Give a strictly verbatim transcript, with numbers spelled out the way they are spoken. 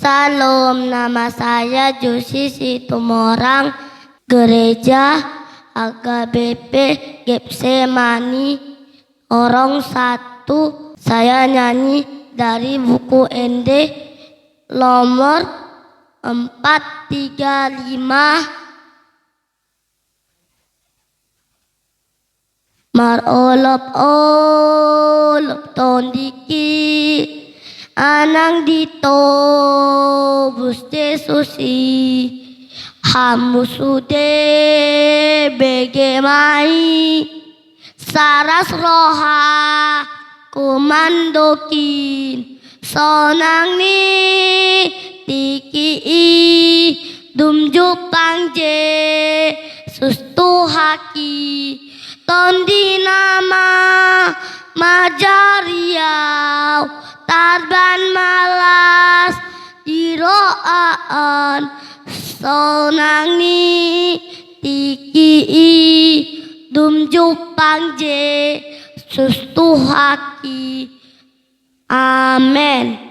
Shalom, nama saya Jusi Situmorang, gereja H K B P Getsemani, lorong satu. Saya nyanyi dari buku Ende nomor empat tiga lima. Marolopolop tondingki, a nang ditobus Jesus i, hamu sude bege ma i, saras rohaku mandok i, sonang ni tingki i, dung jumpang Jesus Tuhanki, Tondi na mamajari au, tarban ma las di roha on, sonang ni tingki i, dung jumpang Jesus Tuhanki. Amen.